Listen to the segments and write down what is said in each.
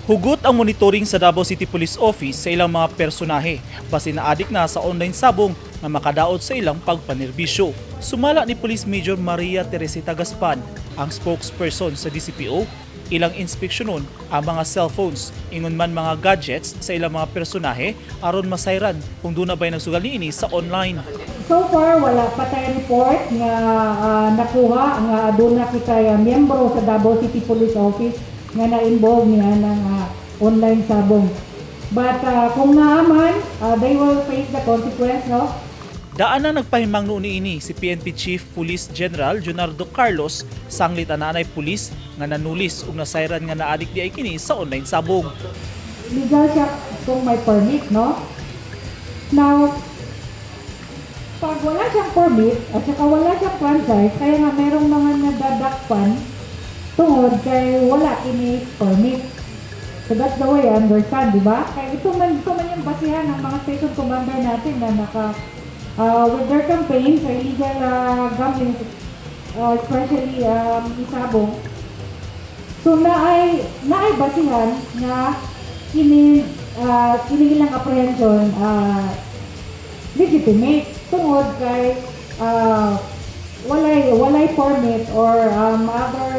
Hugot ang monitoring sa Davao City Police Office sa ilang mga personahe basin naadik na sa online sabong nga makadaot sa ilang pagpanerbisyo. Sumala ni Police Major Maria Teresita Gaspan, ang spokesperson sa DCPO, ilang inspeksyonon ang mga cellphones, ingon man mga gadgets sa ilang mga personahe aron masayran kung duna ba'y nagsugal niini sa online. So far, wala pa tayo report nga nakuha nga aduna kita miyembro sa Davao City Police Office nga na-involve niya ng online sabong. But kung naaman, they will face the consequence, no? Daan na nagpahimang noon niini si PNP Chief Police General Junardo Carlos sanglit ananay pulis nga nanulis ug nasayran nga naadik di ay kini sa online sabong. Legal siya kung may permit, no? Now, pag wala siyang permit at saka wala siyang franchise, kaya nga merong mga nadadakpan tungod kay wala kini permit. So that's the way I understand, di ba? Kaya ito man yung basihan ng mga station commander natin na naka, with their campaign sa illegal gambling, especially isabong. So naay basihan nga kini ilang apprehension legitimate tungod kay walay permit or other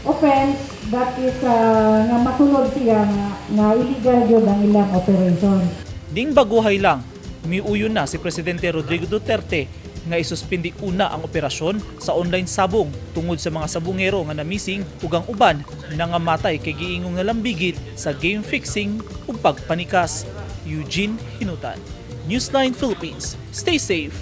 offense that is nga masulod siya nga illegal gyud ang ilang operation. Ning baguhay lang, miuyon na si Presidente Rodrigo Duterte nga isuspindi una ang operasyon sa online sabong tungod sa mga sabungero nga namising ug ang uban nangamatay kay giingong nalambigit sa game fixing ug pagpanikas. Eugene Hinutan, Newsline Philippines. Stay safe.